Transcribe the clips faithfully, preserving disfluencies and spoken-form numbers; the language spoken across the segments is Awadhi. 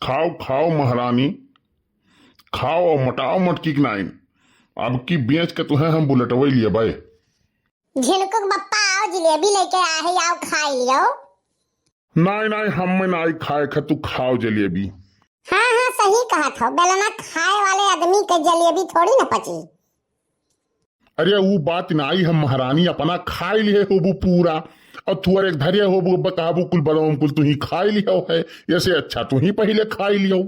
खाओ, खाओ महारानी, खाओ अउ मोटाओ मोटकी के नाइन। अब की बेच के तुहें हम बुलेटवै लियबै। झिनकुक बप्पा आओ, जिलेबी लेके आ है, आओ खाई लियो। नाई, नाई, हम में नाई खाए ख, तू खाओ जलेबी। हाँ, हाँ, सही कहत हो, बेलना खाए वाले आदमी के जलेबी थोड़ी न पची। अरे ऊ बात नाई है महारानी, अपना खाई लिहे होबू पूरा, अउ तुअर एक धरे होबू, ब-, कहबू कुल बदाम कुल तुही खाई लिहो है, ऐसे अच्छा तुही पहिले खाई लिहो।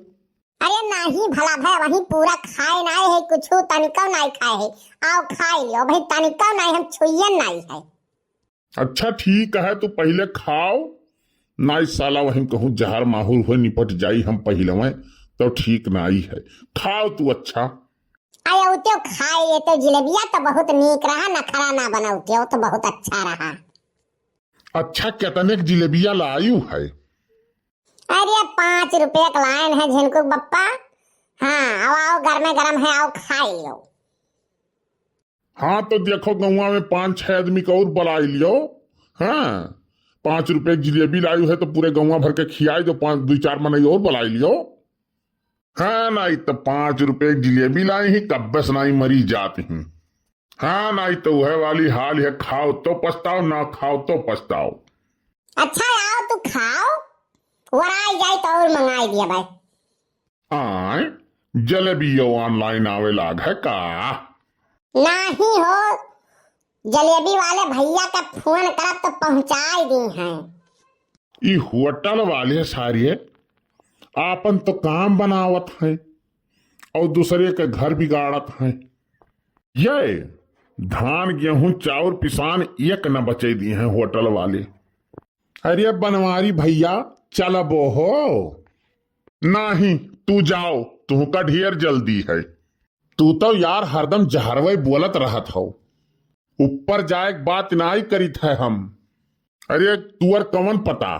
अरे नाहीं भला भै, वहीं पूरा खाए नाई है, कुछु तनिको नाई खाए है। आओ खाए लियो भाई, तनिको नाई हम छुइयन नाई है। अच्छा ठीक है, तू पहिले खाओ, नाई साला वहीं कहूँ जहर माहुर हुए निपट जाई हम पहिलवै, तो ठीक नाई है। खाओ तू अच्छा। अरे उ तो खाए लिए तो जिलेबिया तो बहुत नीक रहा, नखरा ना बनाओ, तो बहुत अच्छा रहा। अच्छा, कितने के जिलेबिया लायू है? अरे, पाँच रुपया के लाइन है झिनकुक बप्पा। हाँ, आओ, आओ, गरमे गरम है, आओ, खाई लो। हाँ, तो देखो, गौवा में पाँच छह आदमी के और बुलाई लियो। हाँ, पाँच रुपये के जिलेबी लायू है, तो पूरे गौवा भर के खियाई दो, पाँच, दो चार मनई और बुलाई लियो। हाँ, नाई तो पाँच रुपये के जिलेबी लाई ही, कब्बे से नाई मरी जात ही। हाँ, नाई तो वह वाली हाल है, खाओ तो पछताओ, ना खाओ तो पछताओ। अच्छा, आओ तू खाओ, वराई जाए तो और मंगाई दिया भाई। आय, जलेबियो online आवे लाग है का? नाहीं हो, जलेबी वाले भैया का फोन करब तो पहुँचाई दी हैं। ई होटल वाले सारे आपन तो काम बनावत हैं और दूसरे के घर बिगाड़त हैं। ये धान, गेहूं, चाउर, पिसान एक न बचे दी हैं होटल वाले। अरे बनवारी भैया, चलबो हो? नाहीं, तू जाओ, तुहका ढेर जल्दी है। तू तो यार हरदम जहरवै बोलत रहत हो। ऊपर जाए के बात नाई करित है हम। अरे तुअर कवन पता,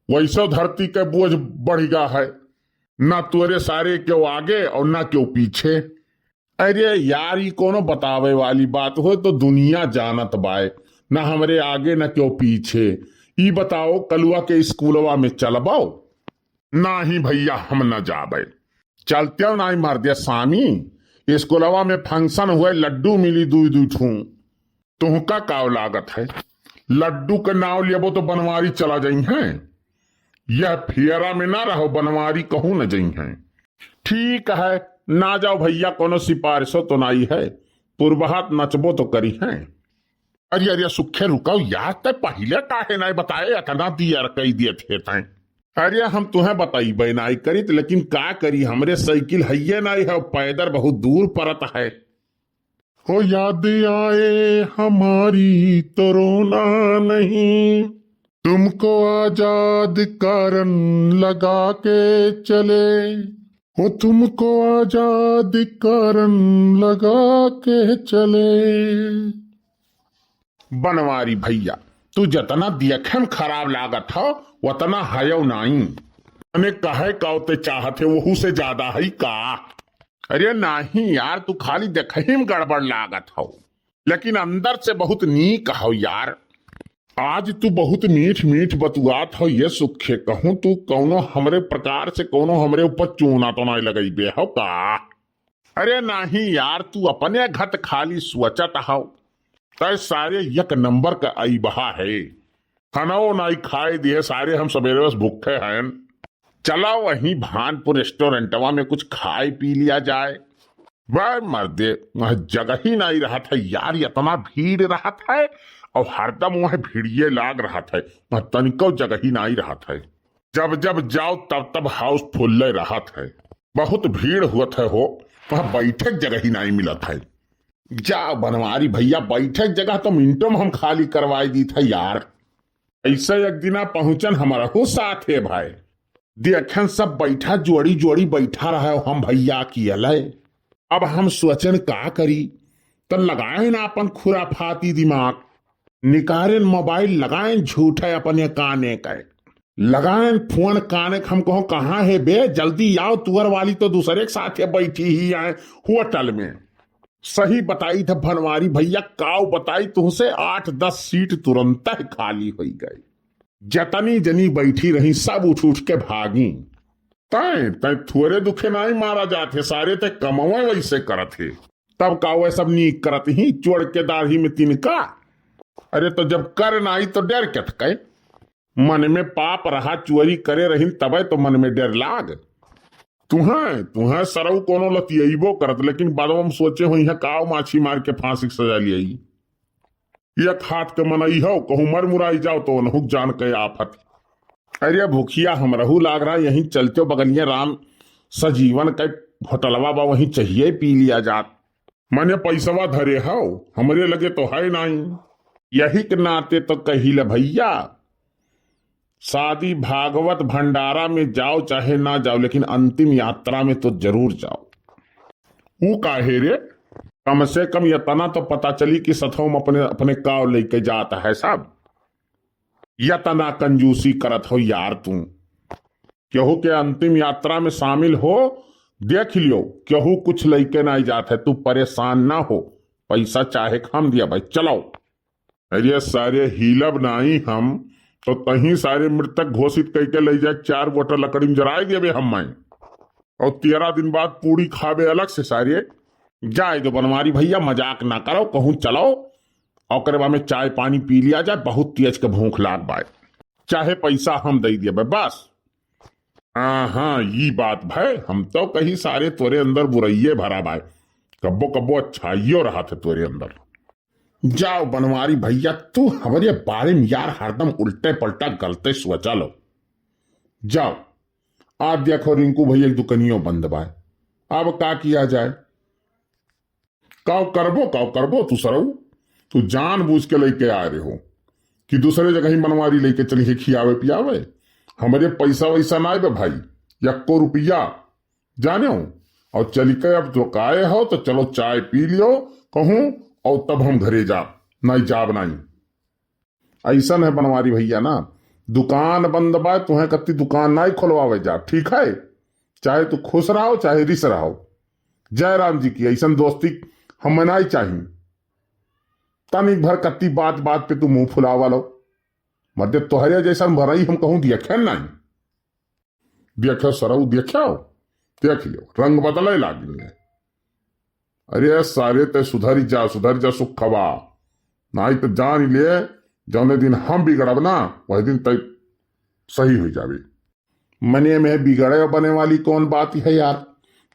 वैसो धरती के बोझ बढ़ गा है, ना तुअरे सारे केहू आगे और ना केहू पीछे। अरे यार, ई कोनो बतावे वाली बात हो, तो दुनिया जानत बाय, ना हमरे आगे ना केहू पीछे। ई बताओ, कलुआ के स्कूलवा में चलबो? नाहीं भैया, हम न जाबे। चलते हो नाई मर्दे सामी, स्कूलवा में function हुए, लड्डू मिली दुई दुई ठू। तुहका काव लागत है, लड्डू के नाव लेबो तो बनवारी चला जइहैं। यह फेरा में ना रहो, बनवारी कहूँ न जइहैं। ठीक है, ना जाओ भैया, कोनो सिफारिशो तो नाई है, पुरबहात नचबो तो करिहैं। अरे, अरे, सुखे रुकाओ यार, तै पहिले काहे नाई बताए, इतना दियर कई दिए थे तैं। अरे, हम तुहें बताइबे नाई करित, लेकिन का करी, हमरे साइकिल हइये नाई है, पैदल बहुत दूर परत है। हो याद आए हमारी तो रोना नहीं, तुमको आजाद कारण लगा के चले, हो तुमको आजाद कारण लगा के चले। बनवारी भैया, तू जतना देखे में खराब लागत हो, वतना हयो नाई। अने कहे का ते चाहत है, वहू से ज्यादा है का? अरे नाहीं यार, तू खाली देखही में गड़बड़ लागत हो, लेकिन अंदर से बहुत नीक हो यार। आज तू बहुत मीठ मीठ बतुआत हो ये सुखे, कहूँ तू कौनो हमरे प्रकार से कौनो हमरे ऊपर चूना तो नाई लगइबे हो का? अरे नाहीं यार, तू अपने घत खाली सोचत हो। तै सारे एक नंबर का अइबहा है। खाना वो नाई खाए दिए सारे, हम सवेरे बस भूखे हैं। चला वहीं भानपुर रेस्टोरेंटवा में कुछ खाए पी लिया जाए। वह मर्दे, वह जगह ही नाई रहत है यार, इतना भीड़ रहत है और हरदम वह भीड़िए लाग रहत है, वह तनिको जगह ही नाई रहत है। जब जब जाओ तब तब हाउसफुल रहत है, बहुत भीड़ हुअत है हो, वह बैठे के जगह ही नाई मिलत है। जा बनवारी भैया, बैठे के जगह तो मिनटों में हम खाली करवाई दीत है यार। ऐसे एक दिना पहुँचन हमारा हो साथ है भाई। देखन सब बैठा जोड़ी जोड़ी बैठा रहे, हम भैया की अलय। अब हम सोचन का करी, त लगाएन आपन खुराफाती दिमाग, निकारेन मोबाइल, लगाएन झूठे अपने काने के, लगाएन फोन काने के, हम कहो कहाँ है बे, जल्दी आओ, तुअर वाली तो दूसरे के साथे बैठी ही आए होटल में। सही बताई था बनवारी भैया, काव बताई तुहसे, आठ दस सीट तुरंत ही खाली होई गई। जतनी जनी बैठी रही, सब उठ उठ के भागी। तैं, तैं थोरे दुखे नाई मारा जात है, सारे तैं कमवे वैसे करत है। तब का वह सब नीक करत ही, चोर के दाढ़ी में तिनका। अरे तो जब कर नाई तो डर के थके? मन में पाप रहा, चोरी करे रहिन तबे तो मन में डर लाग। तुहें, तुहें सरऊ कोनो लतियइबो करत, लेकिन बादवा में सोचे होइहें काव माछी मार के फांसी के सजा लियाई। एक हाथ के मनई हो, कहूँ मर मुराई जाओ तो ओनहुक जान के आफत। अरे भुखिया हमरहू लाग रहा, यहीं चलते बगलिया राम सजीवन के होटलवा बा, वहीं चाहिए पी लिया जात। मने पैसवा धरे हो, हमरे लगे तो है नाई। यही के नाते तो कहिले भैया, शादी भागवत भंडारा में जाओ चाहे ना जाओ, लेकिन अंतिम यात्रा में तो जरूर जाओ। ऊ काहे रे? कम से कम यतना तो पता चली कि सथवा में अपने, अपने काव लेके जात है सब। यतना कंजूसी करत हो यार तू। केहू के अंतिम यात्रा में शामिल हो, देख लियो, केहू कुछ लेके नाई जात है, तू परेशान ना हो, पैसा चाहे हम दिया भाई, चलाओ। अरे सारे हिलब नाई हम, तो तहीं सारे मृतक घोषित करके ले जाए, चार गोटा लकड़ी में जराए देबे हम माई। और तेरह दिन बाद पूड़ी खाबे अलग से सारे। जाए दो बनवारी भैया, मजाक ना करो, कहूँ चलो, ओकरे बाद में चाय पानी पी लिया जाए, बहुत तेज के भूख लाग बाय। चाहे पैसा हम दे देबे बस। हाँ हाँ, ई बात भय, हम तो कही सारे तोरे अंदर बुरइये भरा बाय, कब्बो कब्बो अच्छाइयो रहत है तोरे अंदर। जाओ बनवारी भैया, तू हमरे बारे में यार हरदम उल्टे पलटा गलते सोचा लो। जाओ, आज देखो रिंकू भैया के दुकनियो बंद बाय, अब का किया जाए? काव करबो, काव करबो तू सरऊ? तू जानबूझ के लेके आ रहे हो कि दूसरे जगह ही बनवारी लेके चली है खियावे पियावे। हमरे पैसा वैसा ना बे भाई, यक्को रुपया, जाने हो। और चली के अब तो काए हो तो चलो चाय पी लियो कहूँ, और तब हम घरे जाब, नाई जाब नाई। ऐसन है बनवारी भैया ना, दुकान बंद बा, तुहें कत्ती दुकान नाई खोलवावे जा, ठीक है? चाहे तू खुश रहो, चाहे रिस रहो। जय राम जी की, ऐसन दोस्ती हमें नाई चाही। तनिक भर कत्ती बात बात पे तू मुंह फुलावा लो। मध्य तोहरे जैसन भरई हम कहूँ देखे नाई। देखे सरऊ, देखे, देख लियो, रंग बदले लागिन है। अरे सारे, ते सुधर जा, सुधर जा सुखवा, नाई तो जान ले, जौने दिन हम बिगड़ब ना, वही दिन तय सही हो जावे। मने में बिगड़े बने वाली कौन बात है यार?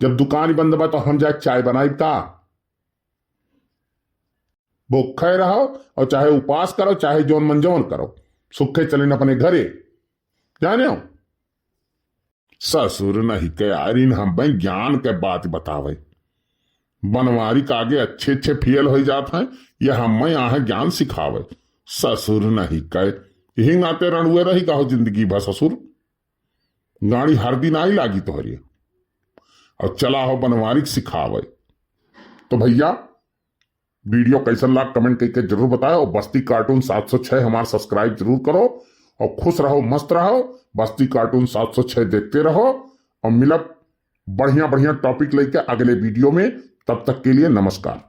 जब दुकान बंद बा तो हम जाए चाय बनाई का? भूखे रहो और चाहे उपास करो, चाहे जौन मन जौन करो, सुखे चलिन अपने घरे। जाने हो? ससुर नहीं के यार, इन हमें ज्ञान के बात बतावे। बनवारी के आगे अच्छे अच्छे फेल हो जात हैं, ये हमें यहाँ ज्ञान सिखावे। ससुर नहीं के, यही नाते रणुए रही का हो जिंदगी भर ससुर। गाड़ी हर दिन आई लागी तोहरी। और चला हो बनवारी के सिखावे। तो भैया, वीडियो कैसन लाग कमेंट करके जरूर बताए, और बस्ती कार्टून सात सौ छह हमार सब्सक्राइब जरूर करो, और खुश रहो, मस्त रहो, बस्ती कार्टून सात सौ छह देखते रहो, और मिलब बढ़िया बढ़िया टॉपिक लेके अगले वीडियो में। तब तक के लिए नमस्कार।